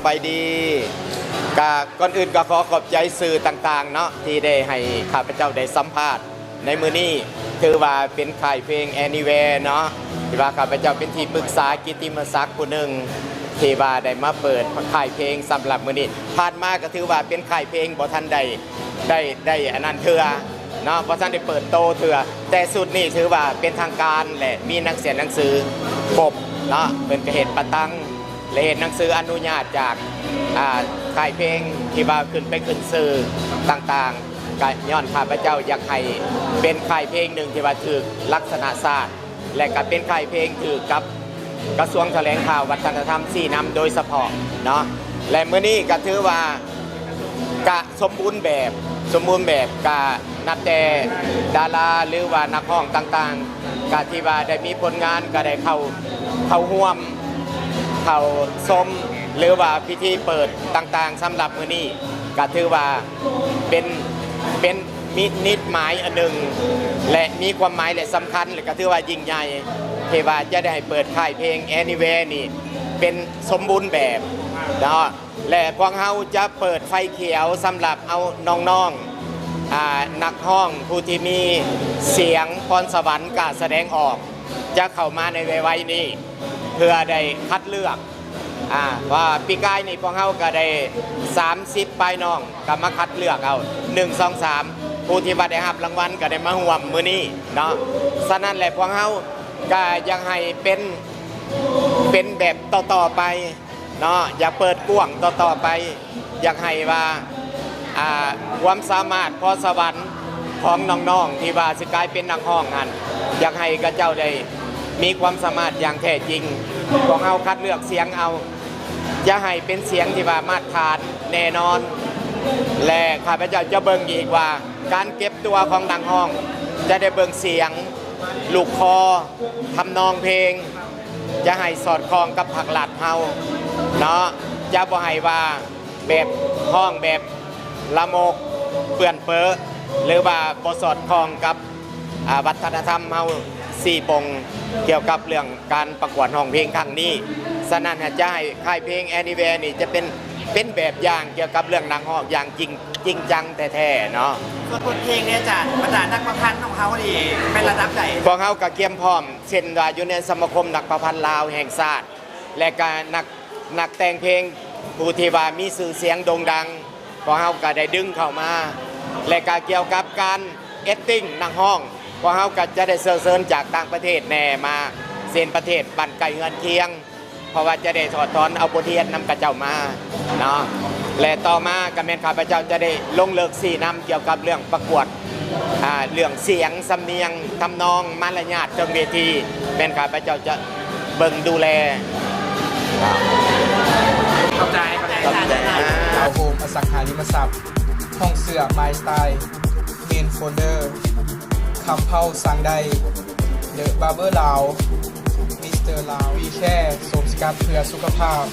ສະບາຍດີ. ກະ ກ່ອນອື່ນກໍຂໍຂອບໃຈສື່ຕ່າງໆເນາະ ທີ່ໄດ້ໃຫ້ຂ້າພະເຈົ້າໄດ້ສຳພາດໃນມື້ນີ້. ຖືວ່າເປັນຄ້າຍເພງ Anywhere ເນາະ ທີ່ວ່າຂ້າພະເຈົ້າເປັນທີ່ປຶກສາກິດຕິມະສັກຜູ້ໜຶ່ງ ທີ່ວ່າໄດ້ມາເປີດຄ້າຍເພງສຳລັບມື້ນີ້. ຜ່ານມາກໍຖືວ່າເປັນຄ້າຍເພງບໍ່ທັນໄດ້ ໄດ້ ໄດ້ອັນນັ້ນເທື່ອເນາະ ບໍ່ທັນໄດ້ເປີດໂຕເທື່ອ. ແຕ່ຊຸດນີ້ຖືວ່າເປັນທາງການ ແລະ ມີໜັງເສຍໜັງສືຄົບເນາະ ເພິ່ນກໍເຮັດປະຕັງ ແລະ ເຮັດໜັງສືອະນຸຍາດຈາກ ອ່າ ຄ້າຍເພງທີ່ວ່າຂຶ້ນໄປຂຶ້ນຊື່ຕ່າງໆ. ກະຍ້ອນຂ້າພະເຈົ້າຢາກໃຫ້ເປັນຄ້າຍເພງໜຶ່ງທີ່ວ່າຖືກລັກສະນະຊາດ ແລະ ກະເປັນຄ້າຍເພງຖືກກັບກະຊວງຖະແຫຼງຂ່າວວັດທະນະທຳຊີ້ນຳໂດຍສະເພາະເນາະ. ແລະ ມື້ນີ້ກະຖືວ່າ ກະສົມບູນແບບ ສົມບູນແບບ ກະນັບແຕ່ດາລາ ຫຼືວ່ານັກຮ້ອງຕ່າງໆ ກະທີ່ວ່າໄດ້ມີຜົນງານ ກະໄດ້ເຂົ້າ ເຂົ້າຮ່ວມ ເຂົ້າຊົມ ຫຼືວ່າພິທີເປີດຕ່າງໆ ສຳລັບມື້ນີ້ ກະຖືວ່າເປັນ ເປັນ ມີນິດໝາຍອັນໜຶ່ງ ແລະ ມີຄວາມໝາຍ ແລະ ສຳຄັນ ແລະ ກະຖືວ່າຍິ່ງໃຫຍ່ ທີ່ວ່າຈະໄດ້ເປີດຄ້າຍເພງ Anywhere ນີ້ເປັນສົມບູນແບບເນາະ. ແລະ ພວກເຮົາຈະເປີດໄຟຂຽວສຳລັບເອົານ້ອງໆ ອ່າ ນັກຮ້ອງຜູ້ທີ່ມີສຽງພອນສະຫວັນກ້າສະແດງອອກ ຈະເຂົ້າມາໃນໄວໆນີ້ ເພື່ອໄດ້ຄັດເລືອກ ອ່າ ວ່າປີກາຍນີ້ພວກເຮົາກໍໄດ້ສາມສິບປາຍນ້ອງ ກໍມາຄັດເລືອກເອົາ ໜຶ່ງ ສອງ ສາມ ຜູ້ທີ່ວ່າໄດ້ຮັບລາງວັນກໍໄດ້ມາຮ່ວມມື້ນີ້ເນາະ. ສະນັ້ນແຫຼະ ພວກເຮົາກໍຢາກໃຫ້ເປັນ ເປັນແບບຕໍ່ໆໄປເນາະ ຢາກເປີດກວ້າງຕໍ່ໆໄປ ຢາກໃຫ້ວ່າ ອ່າ ຄວາມສາມາດພອນສະຫວັນຂອງນ້ອງໆ ທີ່ວ່າຊິກາຍເປັນນັກຮ້ອງຫັ້ນ ຢາກໃຫ້ເຂົາເຈົ້າໄດ້ມີຄວາມສາມາດຢ່າງແທ້ຈິງ. ພວກເຮົາຄັດເລືອກສຽງເອົາ ຈະໃຫ້ເປັນສຽງທີ່ວ່າມາດຖານແນ່ນອນ ແລະ ຂ້າພະເຈົ້າຈະເບິ່ງອີກວ່າ ການເກັບຕົວຂອງນັກຮ້ອງ ຈະໄດ້ເບິ່ງສຽງ ລູກຄໍ ທຳນອງເພງ ຈະໃຫ້ສອດຄ່ອງກັບພາກລັດເຮົາເນາະ ຈະບໍ່ໃຫ້ວ່າແບບຮ້ອງແບບລາມົກເປື້ອນເປິ ຫຼືວ່າບໍ່ສອດຄ່ອງກັບ ອ່າ ວັດທະນະທຳເຮົາສີ່ປົງ ກ່ຽວກັບເລື່ອງການປະກວດຮ້ອງເພງຄັ້ງນີ້. ສະນັ້ນ ຈະໃຫ້ຄ້າຍເພງ Anywhere ນີ້ຈະເປັນ ເປັນແບບຢ່າງກ່ຽວກັບເລື່ອງນັກຮ້ອງຢ່າງຈິງ ຈິງຈັງແທ້ໆເນາະ. ສ່ວນບົດເພງເດອາຈານ ບັນດານັກປະພັນຂອງເຮົານີ້ແມ່ນລະດັບໃດ? ພວກເຮົາກໍກຽມພ້ອມ ເຊັ່ນວ່າຢູ່ໃນສະມາຄົມນັກປະພັນລາວແຫ່ງຊາດ ແລະ ກະນັກ ນັກແຕ່ງເພງຜູ້ທີ່ວ່າມີຊື່ສຽງໂດ່ງດັງ ພວກເຮົາກະໄດ້ດຶງເຂົ້າມາ ແລະ ກະກ່ຽວກັບການ acting ນັກຮ້ອງ ພວກເຮົາກະຈະໄດ້ເຊື້ອເຊີນຈາກຕ່າງປະເທດແດ່ມາ ເຊັ່ນປະເທດບ້ານໃກ້ເຮືອນຄຽງ ເພາະວ່າຈະໄດ້ຖອດຖອນເອົາບົດຮຽນນຳເຂົາເຈົ້າມາເນາະ. ແລະ ຕໍ່ມາກໍແມ່ນຂ້າພະເຈົ້າຈະໄດ້ລົງເລິກຊີ້ນຳກ່ຽວກັບເລື່ອງປະກວດ ອ່າ ເລື່ອງສຽງ, ສຳນຽງ, ທຳນອງ, ມາລະຍາດເທິງເວທີ ແມ່ນຂ້າພະເຈົ້າຈະເບິ່ງດູແລ. ຂອບໃຈ ຂອບໃຈ. ອາ ໂຮມອະສັງຫາລິມະຊັບ, ຫ້ອງເສື້ອ My Style, Main Folder, ຄຳເພົາ ສັ່ງໄດ້, The Barber ລາວ, Mister ລາວ, We Care ໂສມສະກັດເພື່ອສຸຂະພາບ,